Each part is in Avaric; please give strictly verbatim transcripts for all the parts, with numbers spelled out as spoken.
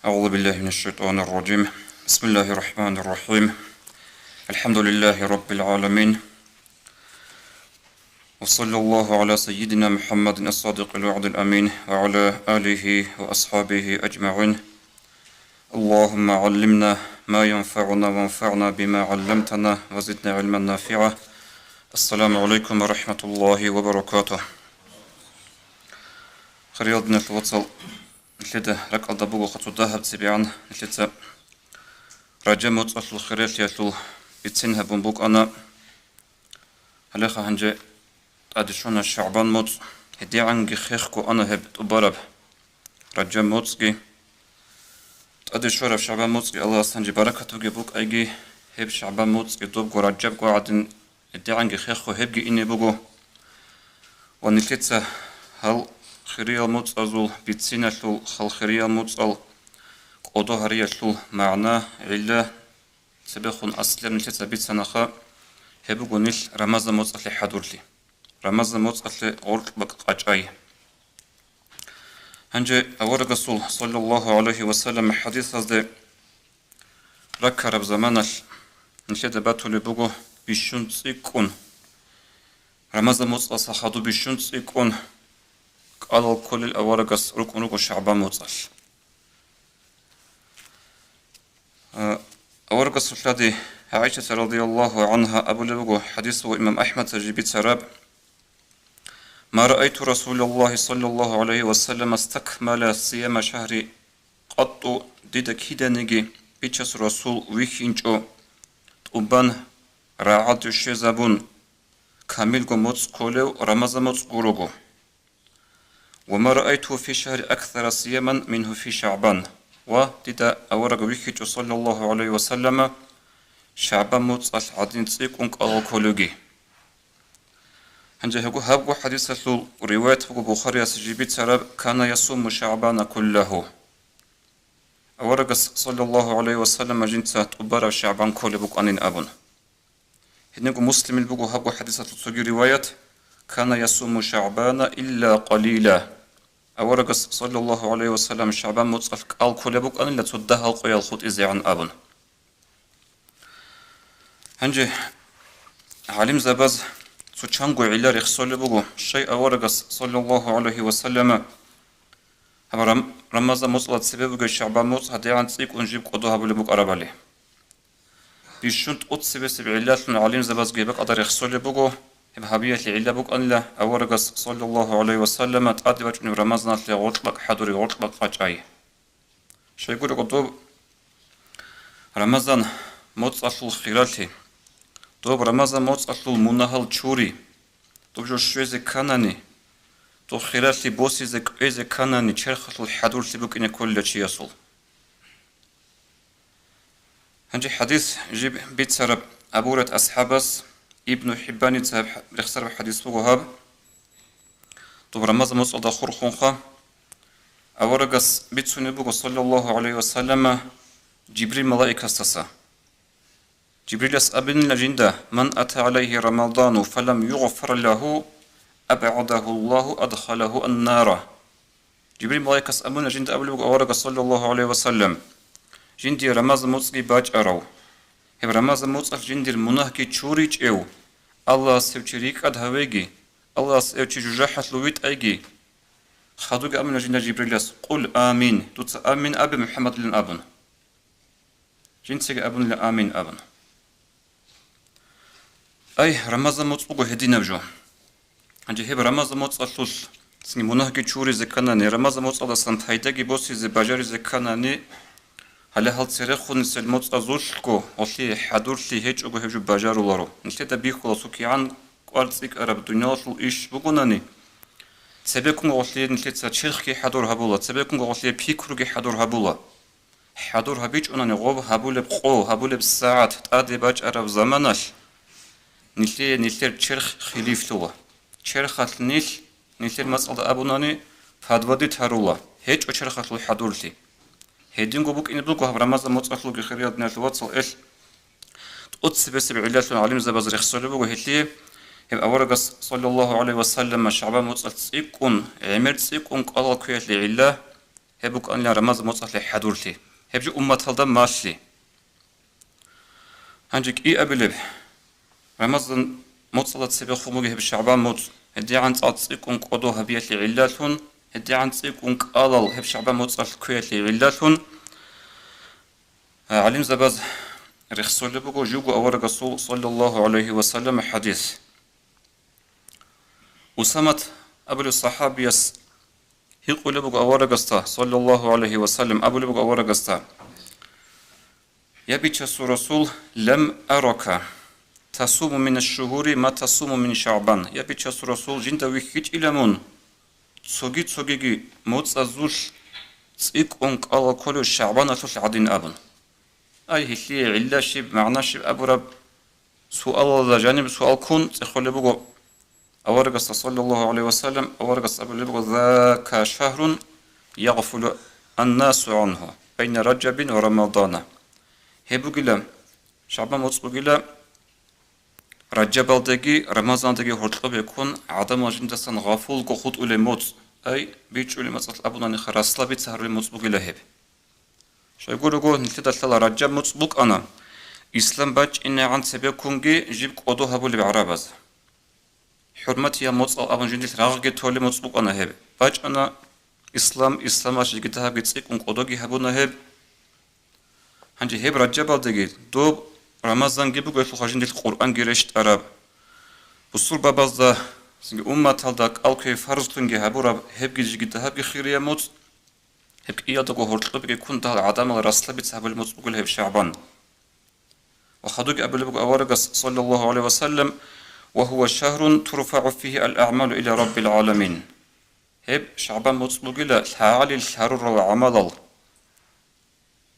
أعوذ بالله من الشيطان الرجيم. بسم الله الرحمن الرحيم. الحمد لله رب العالمين. وصلى الله على سيدنا محمد الصادق الوعد الأمين وعلى آله وأصحابه أجمعين. اللهم علمنا ما ينفعنا وانفعنا بما علمتنا وزدنا علما نافعا. السلام عليكم ورحمة الله وبركاته. Хириял диналъул вацал, нилъеда ракӀалда бугоха цо дагьаб цебегӀан, нилъеца Ражаб моцӀалъул хиралъиялъул бицин гьабун букӀана. Гьалеха гьанже тӀаде щвана ШагӀбан моцӀ, гьедигӀанги хехго ана гьеб тӀубараб Ражаб моцӀги. ТӀаде щвараб ШагӀбан моцӀги Аллагьас гьанже баракат бугеб букӀайги, гьеб ШагӀбан моцӀги добго Ражабго гӀадин гьедигӀанги хехго гьебги ине буго. Ва нилъеца гьал хириял моцӀазул бициналъул, гьал хириял моцӀал кӀодо гьариялъул магӀна, гӀилла цебехун аслияб нилъеца бицанаха, гьеб буго нилъ Рамазан моцӀалъе хӀадурлъи, Рамазан моцӀалъе гъоркь бакӀ къачӀай. Гьанже аварагасул, саллаллагьу гӀалайгьи ва саллам, хӀадисазде раккараб заманалъ нилъеда батулеб буго бищун цӀикӀкӀун, Рамазан моцӀалъа хадуб бищун цӀикӀкӀун кӀалал кколел аварагас рукӀун руго ШагӀбан моцӀалъ. А, аварагасул лъади ГӀайшата радияллагьу гӀангьа абулеб буго, хӀадис буго имам АхӀмадца жиб бицараб: «Ма раайту Расулаллагьи саллаллагьу гӀалайгьи ва саллама стакмала сияма шагьри къатту», дида киданиги Бичасул Расул вихьинчӀо тӀубан рагӀалде щвезабун, камилго моцӀ кколев Рамазан моцӀ гурого. «Ва ма раайту фи шагьри аксара сияман мингьу фи ШагӀбан». Ва дида авараг вихьичӀо, саллаллагьу гӀалайгьи ва саллама, ШагӀбан моцӀалъ гӀадин цӀикӀкӀун кӀалал кколевги. Гьанже гьабго, гьабго хӀадисалъул риваят буго Бухарияс жиб бицараб: «Кана ясуму ШагӀбана куллагьу». Аварагас, саллаллагьу гӀалайгьи ва саллама, жинца тӀубараб ШагӀбан кколеб букӀанин абун. Гьединго Муслимил буго гьабго хӀадисалъул цоги риваят: «Кана ясуму ШагӀбана илла къалила». Аварагас, саллаллагьу гӀалайгьи ва саллам, ШагӀбан моцӀалъ кӀал кколеб букӀанила цо дагьал къоял хутӀизегӀан абун. Гьанже гӀалимзабаз цо чанго гӀилла рехсолеб буго, щай аварагас, саллаллагьу гӀалайгьи ва саллама, гьаб Рам-, Рамазан моцӀалда цебе бугеб ШагӀбан моцӀ гьадигӀан цӀикӀкӀун жиб кӀодо гьабулеб букӀарабали. Бищун тӀоцебесеб гӀиллалъун гӀалимзабазги гьеб бакӀалда рехсолеб буго, гьеб гьабиялъе гӀилла букӀанила аварагас, саллаллагьу гӀалайгьи ва саллама, тӀаде бачӀунеб Рамазаналъе гъоркь бакӀ хӀадури, гъоркь бакӀ къачӀай. Щайгурелъул доб Рамазан моцӀалъул хиралъи, доб Рамазан моцӀалъул мунагьал чури, доб жо щвезе кканани, доб хиралъи босизе кӀвезе кканани, черхалъул хӀадурлъи букӀине кколила чиясул. Гьанже хӀадис жиб бицараб Абу Гьурайрат асхӀабас, Ибну ХӀиббаница гьаб рехсараб хӀадис буго гьаб. Доб Рамазан моцӀалда хурхунха, аварагас бицунеб буго, саллаллагьу гӀалайгьи ва саллама, Жибрил малаикасдаса. Жибрилас абунила жинда: «Ман ата гӀалайгьи Рамадану фалам югъфар лагьу, абгӀадагьуллагьу, адхалагьу аннара». Жибрил малаикас абуна жинда абулеб буго аварагас, саллаллагьу гӀалайгьи ва саллам, жиндие Рамазан моцӀги бачӀарав, гьеб Рамазан моцӀалъ жиндир мунагьги чуричӀев, Аллагьас гьев чи рикӀкӀад гьавеги, Аллагьас гьев чи жужахӀалъув витӀайги. Хадуги абуна жинда Жибрилас: «Къул амин», дуца амин абе, МухӀаммадлъун абун. Жинцаги абунила амин абун. Ай, Рамазан моцӀ буго гьединаб жо. Гьанже гьеб Рамазан моцӀалъулъ цинги мунагьги чуризе кканани, Рамазан моцӀалдасан пайдаги босизе бажаризе кканани, гьале гьал церехун нилъер моцӀазулъго гьалъие хӀадурлъи гьечӀого гьеб жо бажаруларо. Нилъеда бихьула цо кигӀан кӀвар цӀикӀкӀараб дуниялалъул иш бугонани, цебеккунго гьалъие нилъеца черхги хӀадур гьабула, цебеккунго гьалъие пикруги хӀадур гьабула. ХӀадур гьабичӀунани гъоб гьабулеб къо, гьабулеб сагӀат, тӀаде бачӀараб заманалъ нилъее нилъер черх хилифлъула. Черхалъ нилъ, нилъер мацӀалда абунани, подводить гьарула, гьечӀо черхалъул хӀадурлъи. Гьединго букӀине буго гьаб Рамазан моцӀалъулги, хириял диналъул вацал, эл тӀоцебесеб гӀиллалъун гӀалимзабаз рехсолеб буго гьелъие, гьеб аварагас, саллаллагьу гӀалайгьи ва саллама, ШагӀбан моцӀалъ цӀикӀкӀун, гӀемер цӀикӀкӀун кӀалал кквеялъе гӀилла, Гьеб букӀанила Рамазан моцӀалъе хӀадурлъи. Гьеб жо умматалда малъи. Гьанже кӀиабилеб Рамазан моцӀалда цебехун бугеб гьеб ШагӀбан моцӀ, гьедигӀан цӀакъ цӀикӀкӀун кӀодо гьабиялъе гӀиллалъун, гьедигӀан цӀикӀкӀун кӀалал гьеб ШагӀбан моцӀалъ кквеялъе гӀиллалъун, гӀалимзабаз рехсолеб буго живго аварагасул, саллаллагьу гӀалайгьи ва саллам, хӀадис. Усамат абулев сахӀабияс гьикъулеб буго аварагасда, саллаллагьу гӀалайгьи ва саллам, абулеб буго аварагасда: «Я Бичасул Расул, лам арака тасуму минаш шугьури ма тасуму мин ШагӀбан». Я Бичасул Расул, жинда вихьичӀила мун цоги-цогиги моцӀазулъ цӀикӀкӀун кӀалал кколев ШагӀбаналъулъ гӀадин абун. Ай, гьелъие гӀилла щиб, магӀна щиб абураб суалалда жаниб суал ккун цӀехолеб буго аварагасда, саллаллагьу гӀалайгьи ва саллам, аварагас абулеб буго: «Зака шагьрун ягъфулу аннасу гӀангьу байна Ражабин ва Рамадана». Гьеб бугила, ШагӀбан моцӀ бугила, Ражабалдаги Рамазандаги гьоркьоб бекун гӀадамал жиндасан гъафулго хутӀулеб моцӀ, ай, бичӀчӀулеб мацӀалъ абунани, расслабиться гьарулеб моцӀ бугила гьеб. Щайгурелъул нилъеда лъала Ражаб моцӀ букӀана, ислам бачӀинегӀан цебеккунги жиб кӀодо гьабулеб гӀарабаз. ХӀурматиял моцӀал абун жиндилъ рагъги толеб моцӀ букӀана гьеб. БачӀана ислам, исламалъ жеги дагьабги цӀикӀкӀун кӀодоги гьабуна гьеб. Гьанже гьеб Ражабалдаги доб Рамазанги бугелъулха жиндилъ Къуръанги рещтӀараб. Бусурбабазда цинги умматалда кӀал кквей фарзлъунги гьабураб, гьебги жеги дагьабги хирияб моцӀ. Гьеб кӀиялдаго гьоркьобги ккун дагьал гӀадамал расслабиться гьабулеб моцӀ бугила гьеб ШагӀбан. Ва хадубги абулеб буго аварагас, саллаллагьу гӀалайгьи ва саллам: «Ва гьува шагьрун турфагӀу фигьи ал-агӀмалу иля Раббил гӀаламин». Гьеб ШагӀбан моцӀ бугила лъагӀалил лъарурал гӀамалал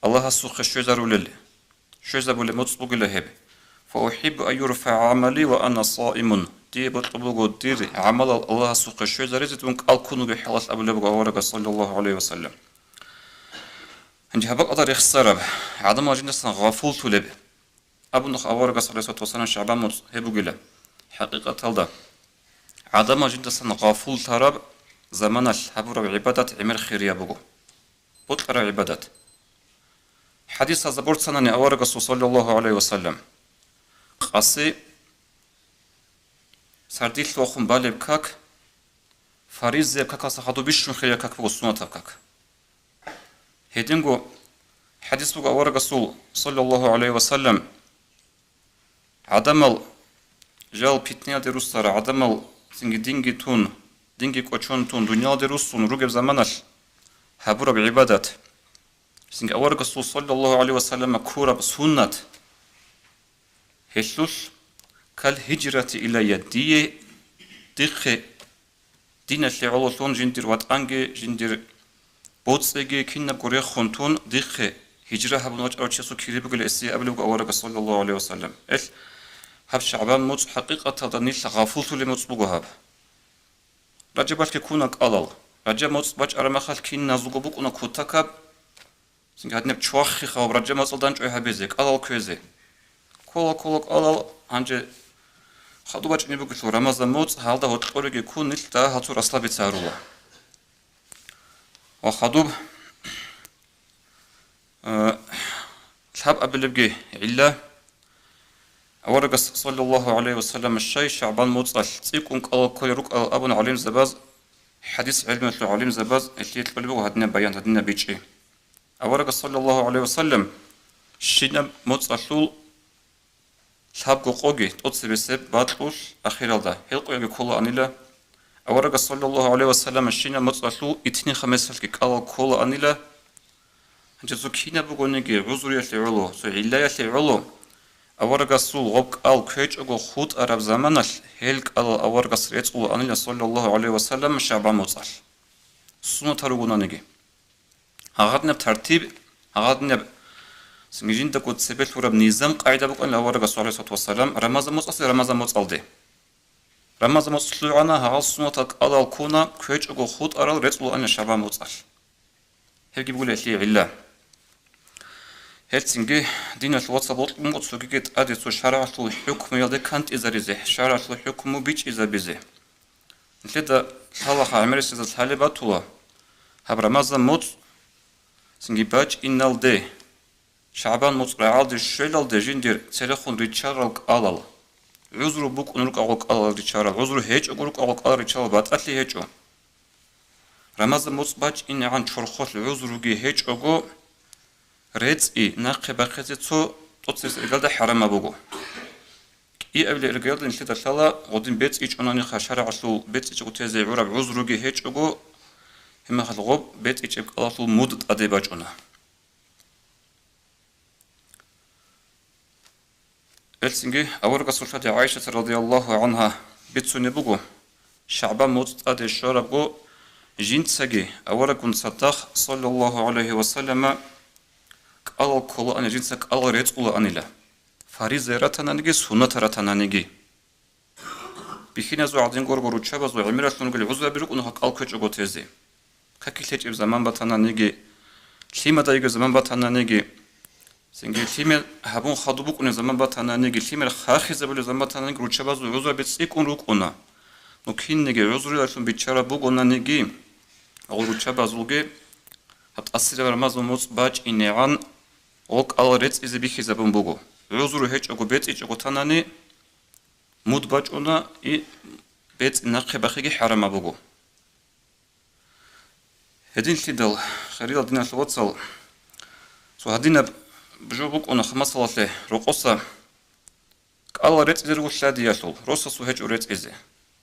Аллагьасухъе щвезарулел, щвезабулеб моцӀ бугила гьеб. «Фа ухиббу ан юрфагӀа гӀамали ва ана саимун». Дие бокьун буго дир гӀамалал Аллагьасухъе щвезаризе дун кӀал ккун вугеб хӀалалъ, абулеб буго аварагас, саллаллагьу гӀалайгьи ва саллам. Гьанже гьаб бакӀалда рехсараб, гӀадамал жиндасан гъафуллъулеб абун аварагас, гӀалайгьиссалату вассалам, ШагӀбан моцӀ гьеб бугила. ХӀакъикъаталда, гӀадамал жиндасан гъафуллъараб заманалъ гьабураб гӀибадат гӀемер хирияб буго. Бокьараб гӀибадат. ХӀадисазда борцанани аварагасул, саллаллагьу гӀалайгьи ва саллам, къаси сардилъ вахун балеб как, фаризаяб какалъа хадуб бищун хирияб как буго суннатаб как. Гьединго хӀадис буго аварагасул, саллаллагьу гӀалайгьи ва саллам, гӀадамал жал питнаялде руссарал, гӀадамал цинги динги тун, динги кӀочон тун, дуниялде руссун ругеб заманалъ гьабураб гӀибадат, цинги аварагасул, саллаллагьу гӀалайгьи ва саллам, ккураб суннат, гьелъулъ: «Кал гьижрати илайя», дие, дихъе диналъе гӀололъун жиндир ватӀанги, жиндир боцӀиги кинабго рехун тун, дихъе гьижра гьабун вачӀарав чиясул кири бугила гьесие, абулеб буго аварагас, саллаллагьу гӀалайгьи ва саллам. Эл, гьаб ШагӀбан моцӀ хӀакъикъаталда нилъ гъафуллъулеб моцӀ буго гьаб. Ражабалъги ккуна кӀалал. Ражаб моцӀ бачӀараб мехалъ киназулго букӀуна кутакаб, цинги гьадинаб чвахиха ва Ражаб моцӀалда дандчӀвай гьабизе, кӀалал кквезе. Ккола, ккола кӀалал, гьанже хадуб бачӀине бугелъул Рамазан моцӀ, гьалда гьоркьореги ккун нилъ дагьал цо расслабиться гьарула. Ва хадуб, э, лъабабилебги гӀилла, аварагас, саллаллагьу гӀалайгьи ва саллам, щай ШагӀбан моцӀалъ цӀикӀкӀун кӀалал кколел рукӀарал абун гӀалимзабаз, хӀадис гӀелмуялъул гӀалимзабаз, гьелъие кьолеб буго гьадинаб баян, гьадинаб бичӀчӀи. Аварагас, саллаллагьу гӀалайгьи ва саллам, щинаб моцӀалъул лъабго къоги тӀоцебесеб бакьулъ ахиралда, гьел къояги кколаанила. Аварагас, саллаллагьу гӀалайгьи ва саллам, щинаб моцӀалъул итни-хамисалъги кӀалал кколаанила. Гьанже цо кинаб бугониги гӀузруялъе гӀоло, цо гӀиллаялъе гӀоло, аварагасул гъоб кӀал кквечӀого хутӀараб заманалъ гьел кӀалал аварагас рецӀулаанила, саллаллагьу гӀалайгьи ва саллам, ШагӀбан моцӀалъ, суннатал ругонаниги. Гьагъадинаб тартиб, гьагъадинаб цинги жиндаго цебе лъураб низам-къагӀида букӀана аварагасул, гӀалайгьиссалату вассалам, Рамазан моцӀалъе Рамазан моцӀалде. Рамазан моцӀ лъугӀана, гьагъал суннатал кӀалал ккуна, кквечӀого хутӀарал рецӀулаанила ШагӀбан моцӀалъ. Гьебги бугила гьелъие гӀилла. Гьелцинги диналъул вацал бокьун буго цогиги тӀаде цо шаргӀалъул хӀукмуялде кантӀизаризе, шаргӀалъул хӀукму бичӀчӀизабизе. Нилъеда лъалаха гӀемерисезда лъалеб батула, гьаб Рамазан моцӀ Цинги бачӀиналде, ШагӀбан муцӀ рагӀалде щвелалде жиндир церехун риччарал кӀалал, гӀузру букӀун рукӀагъул кӀалал риччарал, гӀузру гьечӀого рукӀагъул кӀалал риччарал батӀалъи гьечӀо. Рамазан муцӀ бачӀинегӀан чорхолъ гӀузруги гьечӀого, рецӀи нахъе бахъизе цо тӀоцебесеб иргалда хӀарамаб буго. КӀиабилеб иргалда нилъеда лъала гъодин бецӀичӀонаниха шаргӀалъул бецӀичӀого тезе гӀураб гӀузруги гьечӀого, гьебмехалъ гъоб бецӀичӀеб кӀалалъул муд тӀаде бачӀуна. Гьелцинги аварагасул лъади ГӀайшата радияллагьу гӀангьа бицунеб буго, ШагӀбан муцӀ тӀаде щварабго, жинцаги авараггун цадахъ, саллаллагьу гӀалайгьи ва саллама, кӀалал кколаани, жинца кӀалал рецӀулаанила, фариза ратананиги, суннат ратананиги. Бихьиназул гӀадин гурого руччабазул гӀемералъун ругел гӀузраби рукӀуна кӀал кквечӀого тезе. Каки лъечӀеб заман батананиги, лъимада йигеб заман батананиги, цинги лъимер гьабун хадуб букӀунеб заман батананиги, лъимер хахизабулеб заман батананиги руччабазул гӀузраби цӀикӀкӀун рукӀуна. Ну кинниги гӀузрилалъун биччараб бугонаниги, гъол руччабазулги гьаб тӀасираб Рамазан муцӀ бачӀинегӀан гъол кӀалал рецӀизе бихьизабун буго. ГӀузру гьечӀого бецӀичӀого танани, муд бачӀуна, и бецӀи нахъе бахъиги хӀарамаб буго. Гьединлъидал, хириял диналъул вацал, цо гьадинаб жо букӀуна хъамасалалъе рокъоса кӀалал рецӀизе руго лъадиялъул, росасул гьечӀо рецӀизе.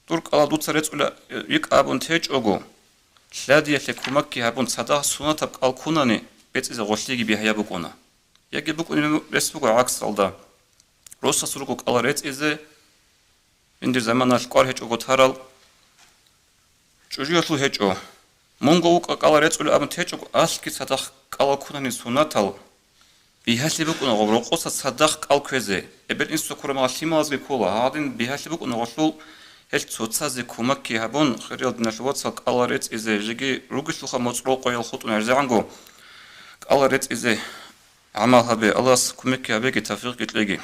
Дур кӀалал дуца рецӀула йикӀа абун течӀого, лъадиялъе кумакги гьабун цадахъ сунатаб кӀал ккунани, бецӀизе гъолъиги бигьаяб букӀуна. Яги букӀунеб рес буго гӀаксалда. Росас руго кӀалал рецӀизе, жиндир заманалъ кӀвар гьечӀого тарал, чӀужуялъул гьечӀо. Мунго вукӀа кӀалал рецӀулеб абун течӀого, алъги цадахъ кӀалал ккунани сунатал, бигьалъи букӀуна гъоб рокъоса цадахъ кӀал кквезе. Эбел-инсуца ккураб мехалъ лъималазги ккола, гьадин бигьалъи букӀуна гъолъул, гьел цоцазе кумакги гьабун, хириял диналъул вацал, кӀалал рецӀизе, жеги ругелъулха моцӀрол къоял хутӀун гӀезегӀанго кӀалал рецӀизе гӀамал гьабе, Аллагьас кумекги гьабеги, тавфикъги кьеги.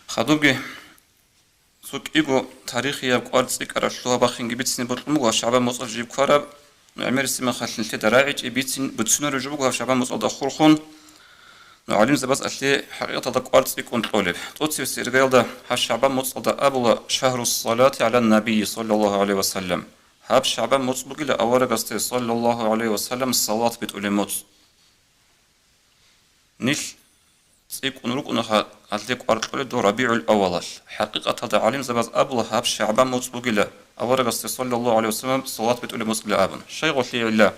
Хадубги цо кӀиго тарихияб кӀвар цӀикӀкӀараб лъугьа-бахинги бицине бокьун буго, ШагӀбан моцӀалъ жиб кквараб, ну, гӀемерисеб мехалъ нилъеда рагӀичӀеб бицин-, бицунареб жо буго гьаб ШагӀбан моцӀалда хурхун, ну, гӀалимзабаз алъе хӀакъикъаталда кӀвар цӀикӀкӀун кьолеб. ТӀоцебесеб иргаялда гьаб ШагӀбан моцӀалда абула: «Шагьру ссалати гӀала ннабийи саллаллагьу гӀалайгьи ва саллам». Гьаб ШагӀбан моцӀ бугила аварагасде саллаллагьу гӀалайгьи ва саллам салават битӀулеб моцӀ. Нилъ цӀикӀкӀун рукӀунаха гьалде кӀвар кьолеб дов РабигӀул-аввалалъ. ХӀакъикъаталда гӀалимзабаз абула гьаб ШагӀбан моцӀ бугила аварагасде саллаллагьу гӀалайгьи ва саллам салават битӀулеб моцӀ бугила абун. Щай гъолъие гӀилла?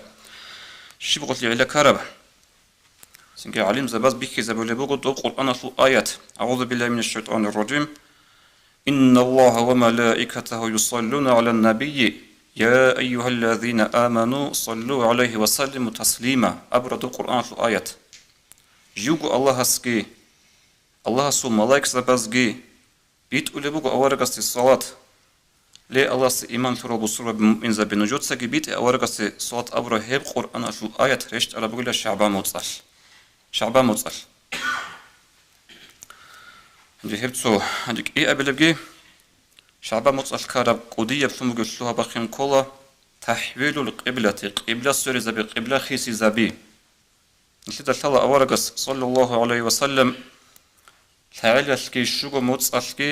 Щиб гъолъие гӀилла ккараб? Цинги гӀалимзабаз бихьизабулеб буго доб Къуръаналъул аят: «АгӀузу биллагьи минаш шайтӀанир ражим. Инналлагьа ва малаикатагьу юсаллуна гӀалан набийи, я айюгьаллазина аману, саллу гӀалайгьи ва саллиму таслима», абураб доб Къуръаналъул аят. Живго Аллагьасги, Аллагьасул малаикзабазги битӀулеб буго аварагасде салат. Ле, Аллагьасде иман лъурал бусурбаби муъминзаби, нужецаги битӀе аварагасде салат абураб гьеб Къуръаналъул аят рещтӀараб бугила ШагӀбан моцӀалъ. ШагӀбан моцӀалъ. Гьанже гьеб цо, гьанже кӀиабилебги, ШагӀбан моцӀалъ ккараб кӀудияблъун бугеб лъугьа-бахин ккола тахӀвилул къиблати, къибла сверизаби, къибла хисизаби. Нилъеда лъала аварагас, саллаллагьу гӀалайгьи ва саллам, лъагӀелалъги щуго моцӀалъги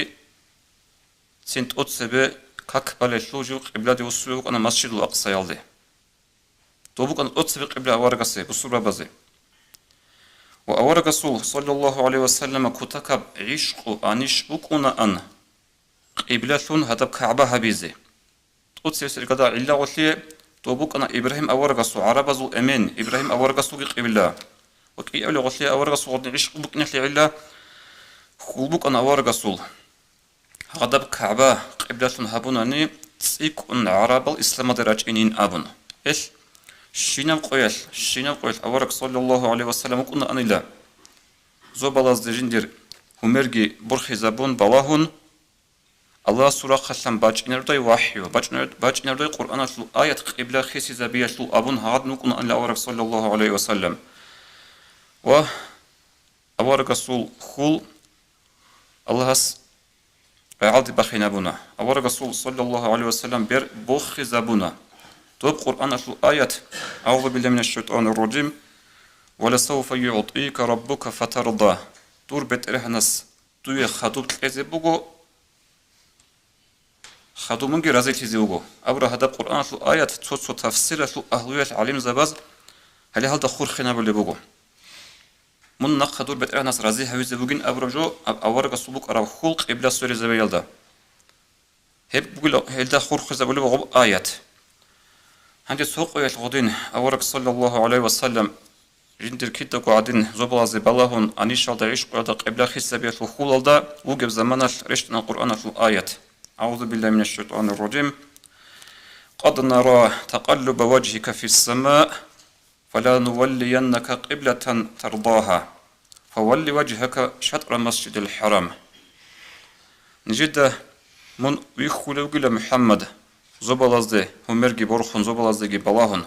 цин тӀоцебе как балелъул жив къибладе вуссулев вукӀана Масжидул Акъсаялде. Дов букӀана тӀоцебе къибла аварагасе, бусурбабазе. Ва аварагасул, саллаллагьу гӀалайгьи ва саллама, кутакаб гӀишкъу анищ букӀунаан къиблалъун гьадаб КагӀба гьабизе. ТӀоцебесеб иргаялда гӀилла гъолъие дов букӀана Ибрагьим аварагасул, гӀарабазул эмен, Ибрагьим аварагасулги къибла. Ва кӀиабилеб гъолъие аварагасул гъодин гӀишкъ букӀиналъе гӀилла, хьул букӀана аварагасул гьадаб КагӀба къиблалъун гьабунани, цӀикӀкӀун гӀарабал исламалде рачӀинин абун. Гьелъ, щинаб къоялъ, щинаб къоялъ авараг, саллаллагьу гӀалайгьи ва саллам, вукӀунаанила зобалазде жиндир гьумерги борхизабун, балагьун, Аллагьасул рахъалъан бачӀинардай вахӀю, бачӀинар-, бачӀинардай Къуръаналъул аят къибла хисизабиялъул абун гьадин вукӀунаанила авараг, саллаллагьу гӀалайгьи ва саллам. Ва аварагасул хьул Аллагьас рагӀалде бахинабуна. Аварагасул, саллаллагьу гӀалайгьи ва саллам, бер бохизабуна. Доб Къуръаналъул аят: «Аузу биллагьи минаш шайтанир ражим. Ва ласавфа юътика раббука фатарда». Дур БетӀергьанас дуе хадуб кьезе буго, хадуб мунги разилъизе вуго. Абура гьадаб Къуръаналъул аят цо-цо тафсиралъул агьлуялъ гӀалимзабаз гьале гьалда хурхинабулеб буго. Мун нахъа дур БетӀергьанас рази гьавизе бугин абураб жо, аб-, аварагасул букӀараб хьул къибла сверизабиялда. Гьеб бугила гьелда хурхизабулеб гъуб аят. Гьанже цо къоялъ гъодин авараг саллаллагьу гӀалайгьи ва саллам жиндир кидаго гӀадин зобалазде балагьун, анищалда гӀишкъуялда къибла хисабиялъул хьулалда вугеб заманалъ рещтӀана Къуръаналъул аят: «Аузу биллагьи минаш шайтанир ражим. Къад нара такъаллуба важгьика фис самаъ, фалануваллияннака къиблатан тардагьа, фавалли важгьака шатӀра масжидил хӀарам». Нижеда мун вихьулев вугила, МухӀаммад, зобалазде, гьумерги борхун, зобалаздеги балагьун.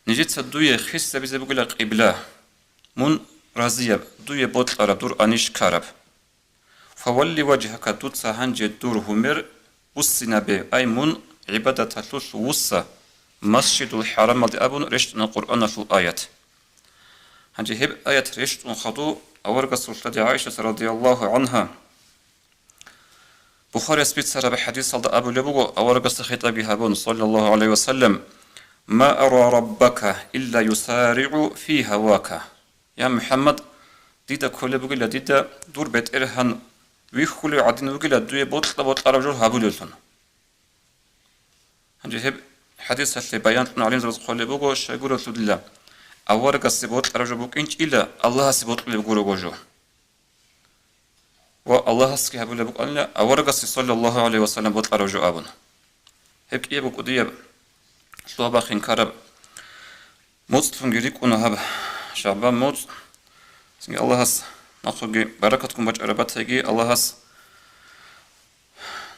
Нижеца дуе хисабизе бугила къибла, мун разияб, дуе бокьараб, дур анищ ккараб. «Фавалли важгьака», дуца гьанже дур гьумер вуссинабе, ай мун гӀибадаталъулъ вусса, Масжидул ХӀарамалде абун рещтӀана Къуръаналъул аят. Гьанже гьеб аят рещтӀун хадуб аварагасул лъади ГӀайшат радияллагьу гӀангьа Бухарияс бицараб хӀадисалда абулеб буго, аварагасда хитӀабги гьабун, саллаллагьу гӀалайгьи ва саллам: «Ма ара раббака илла юсаригӀу фи гьавака». Я МухӀаммад, дида кколеб бугила дида дур БетӀергьан вихьулев гӀадин вугила дуе бокьа-бокьараб жо гьабулевлъун. Гьанже гьеб хӀадисалъе баянлъун гӀалимзабаз хъвалеб буго, щайгурелъул дила аварагасе бокьараб жо букӀинчӀила Аллагьасе бокьулеб гурого жо. Ва Аллагьасги гьабулеб букӀанила аварагасе, саллаллагьу гӀалайгьи ва саллам, бокьараб жо абун. Гьеб кӀиябго кӀудияб лъугьа-бахъин ккараб моцӀлъунги рикӀкӀуна гьаб ШагӀбан моцӀ. Цинги Аллагьас нахъеги баракатгун бачӀараб батайги, Аллагьас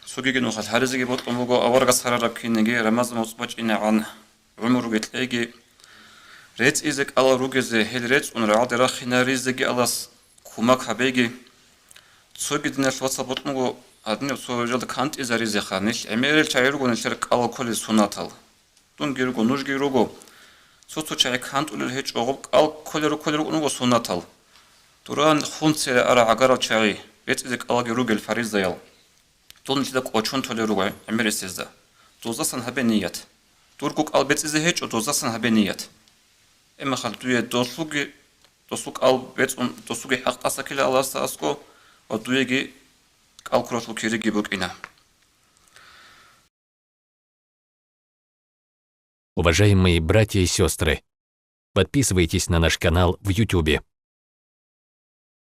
цогиги нухалъ гьаризеги бокьун буго, аварагас гьарараб кинниги Рамазан моцӀ бачӀинегӀан гӀумруги кьеги, рецӀизе кӀалал ругезе, гьел рецӀун рагӀалде рахинаризеги Аллагьас кумак гьабеги. Цоги диналъ вацал бокьун буго гьадинаб цо жалда кантӀизаризеха, нилъ гӀемерал чагӀи руго нилъер кӀалал кколел суннатал. Дунги руго, нужги руго. Цо-цо чагӀи кантӀулел гьечӀо, гъуб кӀал кколел рукколел рукӀун руго суннатал. Дуран хун цере ара гӀагарал чагӀи, рецӀизе кӀалаги ругел фаризаял. Дун нилъеда кӀочон толел руго гӀемерисезда. Дозасан гьабе ният. Дурго кӀал бецӀизе гьечӀо, дозасан гьабе ният. Эмахал дуе досуги, досу кӀал бецӀун, досуги хӀакъ тӀаса ккела Аллагьасда аскӀо ва дуеги кӀал ккуралъул кириги букӀина. Уважаемые братья и сестры, подписывайтесь на наш канал в Ютубе.